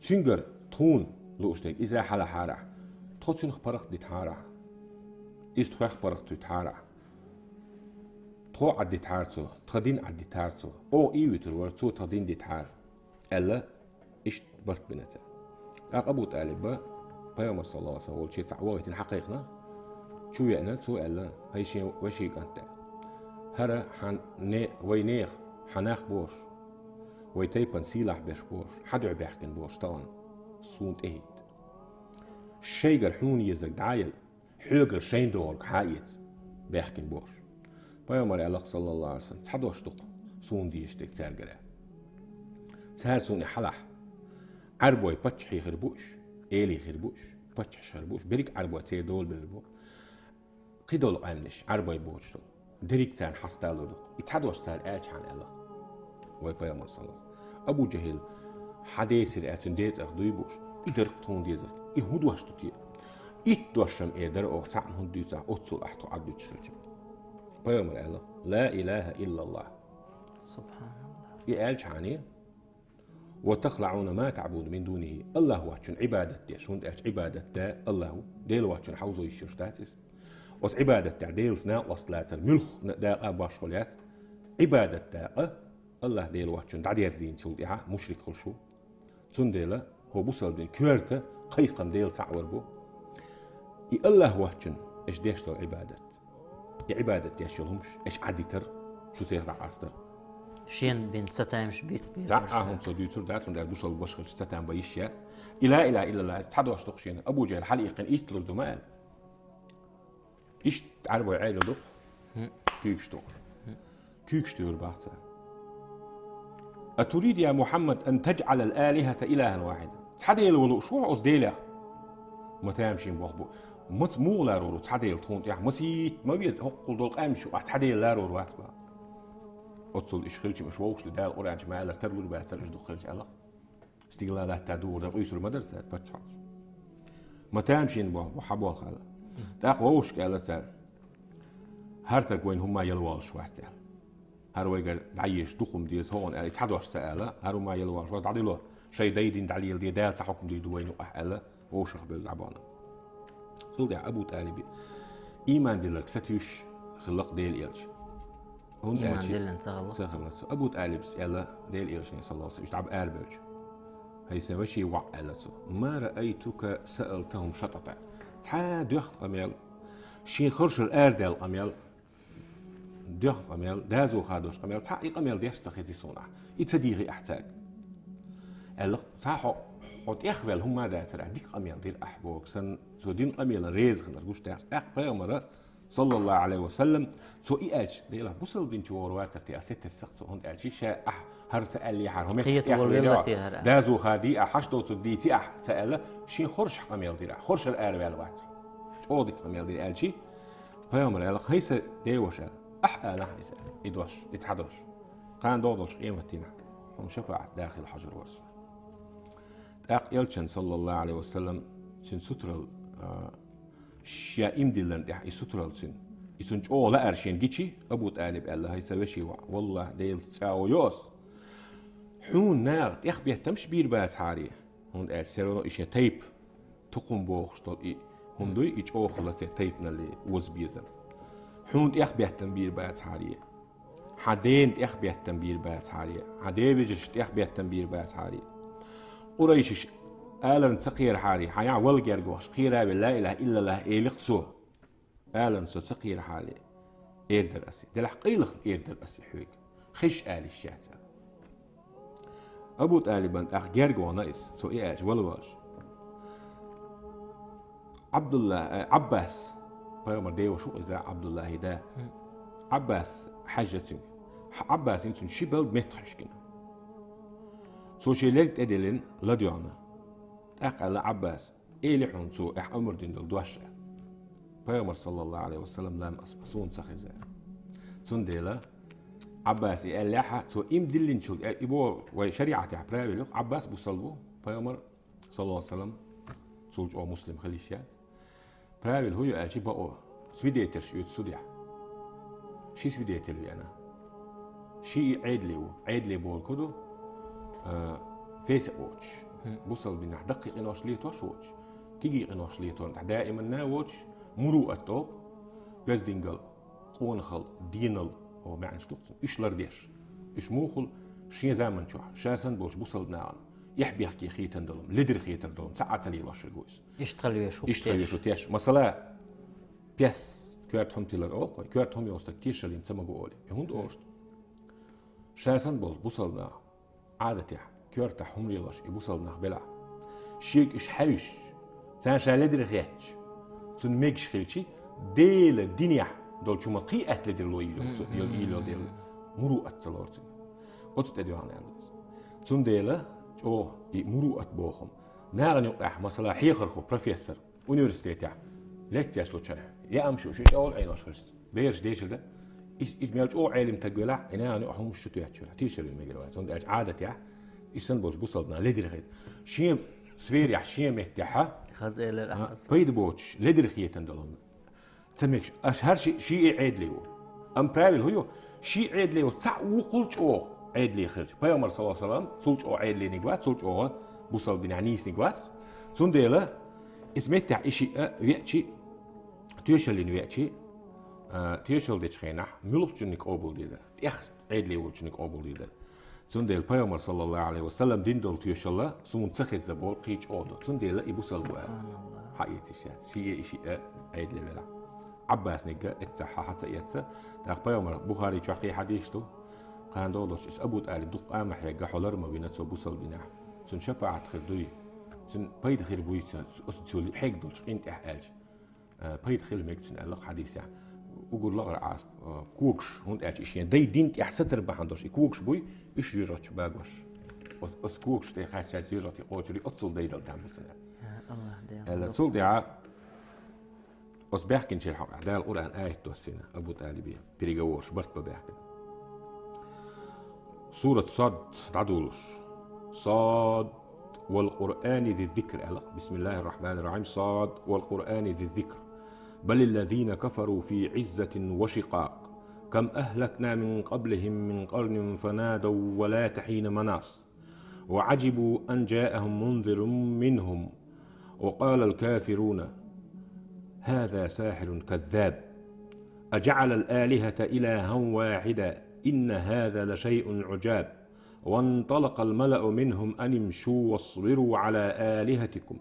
Цуьнгара тхуна лууш дерг иза хьалахьара ахь. Тхо цуьнах паргӀат дитахьара ахь. Иза тхох паргӀат туьтахьара ахь. Тхо Ӏаддитахьара цо, тхан дин Ӏаддитахьара цо. Оха и вуьтур вара, цо тхан дин дитахьара», — аьлла, иштта барт бина цара. ТӀаккха Абу ТӀалиба, пайхамар, саллаллаху Ӏалайхи ва саллам, волчу цхьаъ вахийтина хьакхайкхина, чу веана, цо аьлла: «ХӀай шен вешин кӀант, — аьлла, — хӀара хьан не-, вай нехан, хьан нах борш, вай тайпана сийлахь берш борш, хьан дуьхьа баьхкина борш тахана суна тӀехӀитта. Шайгара хьуна езарг дӀа а елла, хьоьгара шайна догӀург хьа а эца баьхкина борш». Пайхамара аьлла-кх, саллаллаху Ӏалайхи ва саллам: «Цхьа дош ду-кх суна дезаш дерг цаьргара. Цара суна и хьалахь Ӏарбой паччахьий хир бу уьш, элий хир бу уьш, паччахьаш хир бу уьш, берриг Ӏарбой церан дола бевр бу. Кхидолу къаьмнаш Ӏарбой боцуш долу, дерриг царна хьасталур ду-кх. И цхьа дош цара аьлча хьан», — аьлла-кх вай пайхамар, саллаллаху Ӏалайхи ва саллам. Абу ЖахӀил: «Хьан десира», — аьлла, цуьнан ден цӀарах дуй бууш, «и дара-кх тхуна дезарг. И хӀун дош ду те? Итт дош-м эр дара оха, цхьаъ-м хӀунда дуьйцу ахь, оццул ахь тхо Ӏаддуьтуш хилча». Пайхамара аьлла: «Ла илаха иллаллах». Субханаллах. И аьлча хьан: «Ва тахлаӀуна ма таӀбуду мин дунихи». АллахӀ воцчунна Ӏибадат деш, хӀунда аьлча Ӏибадат да АллахӀ ву, Дела воцчунна хьовзо йиш йолуш дац иза. Оцу Ӏибадат тӀехь Делаца накъост лацар муьлхха дакъа башхо яц. Ӏибадат дакъа АллахӀ Дела воцчунна дӀадерзийначул тӀаьхьа мушрик хуьлуш ву. Цундела хӀо бусалба дин коьрта кхайкхам Дела цхьаъ вар бу. И АллахӀ воцчунна аша деш долу Ӏибадат, И Ӏибадат деш йолу хӀумаш, аша Ӏадитар, шу церан дӀакъастар. Шен бен ца тамаш биц бе ДӀа а хӀума цо дуьйцур дац, хӀунда аьлча бусалба башхалча ца там бан йиш яц. И ла илаха иллаллах цхьа дош ду-кх шена, Абу Джахьал хьалаиккхина итталур ду ма аьлла. Иштта Ӏаьрбой Ӏедал ду-кх, куьйгаш тухуш. Куьйгаш туьйхира бах цара. «أتريد يا محمد أن تجعل الآلهة إلها واحدا». Цхьа Дела ван лууш ву хьо оцу Делех? Ма тамашийна боху бу. Маца муха ларор ву цхьа Дела тхуна тӀехь? Масийтта ма веза, хӀоккхул долу къаьмнаш юкъахь цхьа Дела ларор вац бах. Оццул иша хилча, иша вовшашли Дала Къуръан чу ма-аллара, тарлур бац цара уьш дукха хилча аьлла. Стигала латта духур дан къуьйсур ма дара цара пачхьалкхаш. Ма тамашийна боху, бу хьан болх аьлла. ТӀаккха вовшашка аьлла цара: «ХӀара стаг вайна хӀумма яла волуш вац», – аьлла. «ХӀара вайгара дӀаезаш дукха хӀума деза хӀокхунна», – аьлла. И цхьа дош ца аьлла, хӀара хӀумма яла волуш вац, дӀадило, шайн дай дин дӀалеладе, Дала цхьа хьукам дийр ду вайна юкъахь аьлла, вовшах белла дӀабахана. Цул тӀаьхьа Абу ТӀалиби иман дилларг сатуьйсуш хилла-кх Делан элча. ХӀунда аьлча, ца хилла цо. Абу ТӀалибас аьлла Делан элчане, саллаллаху алейхи ва саллям, уьш дӀа арабевлча: «ХӀай сан вешин воӀ», – аьлла цо. «Ма раайтука саалтахум шатӀатӀа». Цхьа а доьхна къамел, шен хӀоршара арадаьлла къамел, доьхна къамел, доза хадош къамел, цхьа а и къамел деш ца хези суна ахь. И ца дийхи ахь цаьрга. Аьлла, цхьа хьо, хьо тӀехваьлла хӀумма а дацара, дика къамел дира ахь бохург санна, цо дина къамелан реза хилар гуш дац. ТӀаккха пайхамара, саллаллаху алейхи ва саллям, цо и аьлча, Делахь, бусалба дин чу вогӀур вацара те аьлла, сатесна-кх цо, хӀунда аьлча ша ахь хӀара ца аьллехьара, хӀума тӀехваьлла, доза хадий ахь, хьаш доцург дийци ахь ца аьлла, шен хӀоршах къамел дира ахь, хӀоршара араваьлла вац ахь. ЧӀогӀа дика къамел дира аьлча, пайхамара аьлла: «ХӀай сан ден ваша, ахь алахь иза, и дош, и цхьа дош. Кхана догӀу долчу къематдийнахь хьуна шапаӀат дахийла хьожур вара со». ТӀаккха элчан, саллаллаху алейхи ва саллям, цуьнан сутаралла, а, ша иман дилларна тӀехь и сутаралла цуьнан, и цунна чӀогӀа лаьара шена гичи, Абу ТӀалиб аьлла: «ХӀай сан вешин воӀ, валлахь, Делаца цӀа а ву йо ас. Хьуна наха тӀехбеттамаш бийр бацахьара, хӀунда аьлча все равно и шен тайпа тукхум бохуш долу и хӀума дуй, и чӀогӀа хилла церан тайпаналле оза безам. Хьуна тӀехбеттам бийр бацахьара, хьан дена тӀехбеттам бийр бацахьара, хьан ден вежаршна тӀехбеттам бийр бацахьара, къурайшаш аларна ца кхерахьара, хьан яхь вала герга вахча кхера а велла, ла илаха иллаллах элира-кх цо, аларна со ца кхерахьара, эр дара ас и. Делахь къайлаха эр дара ас и хьоьга. Хезаш ала йиш яц», – аьлла. Абу ТӀалибан тӀаккха герга вахана иза, цо и аьлча вала валаш. Ӏабдулла, э, Ӏаббас, пайхамар деваш ву иза, Ӏабдуллахи да. Ӏаббас хьаьжжа цуьнга. Хьа-, Ӏаббасин цуьнан ши балда меттахъхьаьжна гина. Цо шен лерг тӀедиллина, ладоьгӀна. ТӀаккха аьлла Ӏаббас: «Эли хьуна цо, ахь омра дина долу дош», – аьлла. Пайхамар, саллаллаху алейхи ва саллям, лам ас, суна ца хеза. Цундела Ӏаббас и аьллехьа, цо иман диллинчул, э, и бо вай шариӀатехь правил ю, Ӏаббас бусалба ву, пайхамар, саллаллаху алейхи ва саллям, цул чӀогӀа муслим хила йиш яц. Правил хӀун ю аьлча, бакъо, свидетельш оьцу судехь. Ши свидетель веана. Ши и Ӏедале ву. Ӏедале бохург хӀун ду? Э, фесакъ воцуш. Бусалба динехь даккхий къинош летош воцуш. Кегий къинош летор тӀехь даиманна а воцуш, муруъат доху, оьздангалла, къонахалла, денал, о, маьӀнаш ду-кх цуьнан. Уьш лардеш. Уьш муха хуьлу шен заман чохь, ша санна болчу бусалба нахана эхь-бехке хетар долу, ледара хетар долу, цхьа а ца лелош верг ву иза. Иштта хила везаш ву. Иштта хила везаш ву теш. Масала, пес, коьрта хӀума тилар олу-кх вай, коьрта хӀума йолу стаг тешаллина ца магу олий. И хӀунда олуш ду? Ша санна болу бусалба нах, Ӏадатехь, коьртахь хӀума лелош и бусалба нах белахь, шега уьш хьаьвсича, царна ша ледара хетча, цунна мегаш хилча, Делан динехь долчу хӀуманна кхин а атта ледарло йийр йолу цо, йолу, йийр йолу Делан муруъат ца лору цуьнан. Оцу тӀедоьгӀна аьлла иза. Цундела чӀогӀа и муруъат боху хӀума. Нахана юкъахь, масала, хьехархо, профессор, университетехь лекцеш лучу хенахь, яа ма шу, шу чӀогӀа Ӏенош хилча, бераш дешар дан, иза, иза мел чӀогӀа Ӏелим стаг велахь, и нахана юкъахь хӀумаш шу тоьттуш велахь, тешар вина мегар вац. ХӀунда аьлча Ӏадатехь, иза санна болчу бусалба нах ледара хета. Шен сферехь, шен меттехьа, хаза элира, а, хаза, пайда боцуш, ледара хетан долу хӀума. Ца мегаш, аша хӀара ши, шиъ Ӏедале ву. Амма правил хӀун ю? Шиъ Ӏедале ву, цхьаъ вукхул чӀогӀа Ӏедале хилча. Пайхамар, саллаллаху алейхи ва саллям, цул чӀогӀа Ӏедалийниг вац, цул чӀогӀа бусалба динехь нийсаниг вац. Цундела иза меттехь и шиъ а веачи, тоьшаллина веачи, а, тоьшалла дечу хенахь, муьлххачунниг къобалдийр дара? ТӀех Ӏедале волчунниг къобалдийр дара. Цундела пайхамар, саллаллаху алейхи ва саллям, дина долу тоьшалла суна ца хезна боху кхин чӀогӀа ду. Цундела и бусалба ву аьлла. СубханаллахӀ. Хьаэца йиш яц. Шиъ а, и шиъ а Ӏедале велахь. Ӏаббаснигга эццахь хьа ца эца. ТӀаккха пайхамар Бухари чохь кхин хьадийш ду. Кхана долуш, иза Абу ТӀалиб дукха къамах хьегга, хьо ларма вина цо бусалба динехь. Цуьнан шапаӀат хир дуй, цуьнан пайда хир буй, ца-, аса цо хьегна долчу къин тӀехь аьлча, э, пайда хила мега цуьнан аьлла хьадисехь. Угур лахара Ӏаса, э, когаш, хӀунда аьлча и шен дай дин тӀехь сацар бахьана долуш, и когаш буй, уьш жоьжахати багош. Аса, аса когаш тӀе кхаьчча, жоьжахати кхочур, оццул дайдал там бу цуьнан. Э, Аллах Дела. Аьлла, цул тӀаьхьа Оцу баьхкинчеран хьокъехь Дала Къуръан аят доссийна Абу ТӀалибе, переговорш барт бан баьхкина. Сурат Сод дӀадолуш. Сод, والقرآن ذي الذكر, аьлла. بسم الله الرحمن الرحيم. صاد والقرآن ذي الذكر. بل الذين كفروا في عزة وشقاق. كم أهلكنا من قبلهم من قرن فنادوا ولات حين مناص. وعجبوا أن جاءهم منذر منهم وقال الكافرون هذا ساحر كذاب. أجعل الآلهة إلها واحدا إن هذا لشيء عجاب. وانطلق الملأ منهم أن امشوا واصبروا على آلهتكم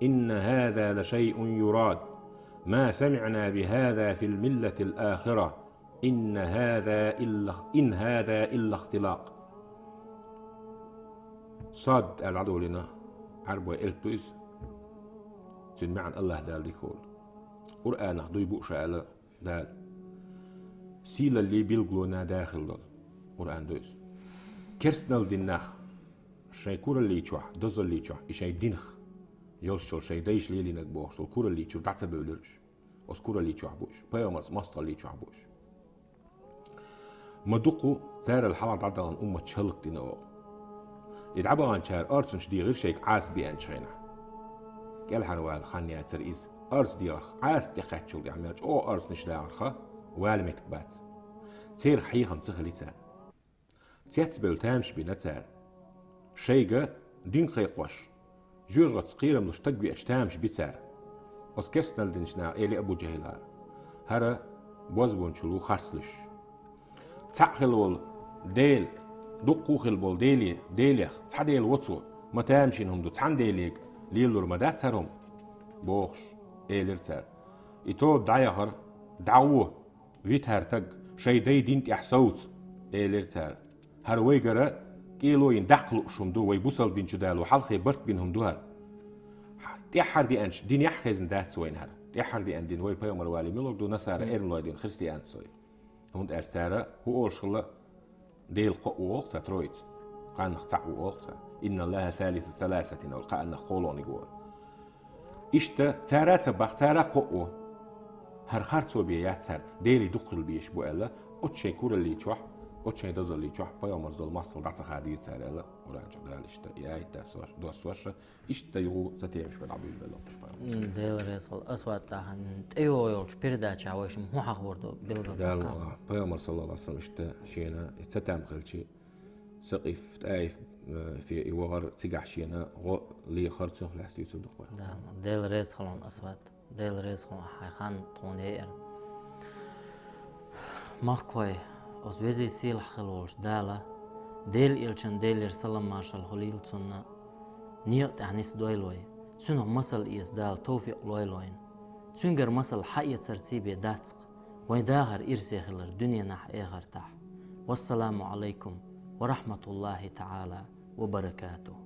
إن هذا لشيء يراد. ما سمعنا بهذا في الملة الآخرة إن هذا إلا، إن هذا إلا اختلاق. Сод аьлла дӀадолийна, Ӏарбойн элп ду иза. Цуьнан маьӀна Аллах Дала дика хуьлда. Къуръанах дуй бу ша аьлла Дала. Сийлаллий билгалонан да хилла долу Къуръан ду иза. Керстанал дина нах шайн кураллий чохь, дозаллий чохь, и шайн динах йолуш йолу шайн дайша лелийнарг бохуш долу кураллий чуьра дӀа ца бевлира уьш. Оцу кураллий чохь бу уьш, пайхамарца мостагӀаллий чохь бу уьш. Ма дукха царал хьалха дӀадахана умматаш хӀаллакдина оха. И дӀабаханчара орцанаш дийгӀира шайга Ӏаса беанчу хенахь. КӀелхьарвала хан яцара иза. Орца дегӀарх Ӏаса тӀекхаьччул тӀаьхьа мел чӀогӀа орцанаш дагӀарха, вала меттиг бац. Церах хьехам ца хили царна. Цецбевлла тамаш бина цара. Шайга дин кхайкхош, жоьжахатца кхерам луш стаг веача тамаш би цара. Оцу керстанал динчу наха эли Абу Джахилара: «ХӀара бозбунчал ву харц луьш. Цхьаъ хила волу Дела, дуккха а хила болу Деле, Делех, цхьа Дела ву цо, ма тамашийна хӀума ду, цхьана Делега лелалур ма дац хӀара хӀума», – бохуш, элира цара. И тоба дӀаяхара: «ДӀагӀо, вита хӀара стаг, шайн дай дин тӀехь совца», – элира цара. «ХӀара вайгара кӀело йина даккха лууш хӀума ду, вай бусалба дин чу дало хьалхе барт бина хӀума ду хӀара. ТӀаьххьара деанчу динехь хезна дац вайна хӀара. ТӀаьххьара деана дин вай пайхамар вале муьлург ду, насара эрна лойла дин, христианство». ХӀунда аьлча цара хӀун олуш хилла, Дела кхоъ ву олу цара, Троица. Кхааннах цхьаъ ву олу цара. «Инна Аллаха салису саласатин» олу, кхааннах кхолониг ву олу. Иштта цара а ца бах, цара а кхоъ ву. ХӀара харцо бен яц цара, Деле дукха хила безаш бу аьлла, оцу шайн кураллий чохь, оцу шайн дозаллий чохь пайхамарца долу мостагӀалла дӀа ца хадийра цара аьлла, Къуръан чу Дала иштта и аят доссош, доссош, иштта юха ца темаш бен дӀабуьйлабелла уьш пайхамарш. М, Дела реза хуьлда, Асвад, тахана тӀейогӀу йолчу передачехь вайшимма хӀун хьахор ду билгал Дала ма-, пайхамар, саллаллаху алейхи ва саллям, иштта шена и ца там хилчи, Сакъиф, ТӀаиф, э, фе и вахар, цигахь шена гӀо лехар, цунах лаьцна дуьйцур ду-кх вай. Да, Дела реза хуьлда, Асвад. Дела реза хуьлда хьайн хан тхуна яйарна. Махкахой, оцу везий сийлахь хила волчу Дала, Делан элчан Делера салам-маршалла хуьлийла цунна, некъа тӀехь нисдойла вай. Цуьнах масал эца Дала товфикъ лойла вайна. Цуьнгара масал хьаэцарций бен дац-кх вайн дахар ирсе хилар дуьненахь, эхартахь. Вассаламу алайкум ва рахматуллахи таала ва баракатух.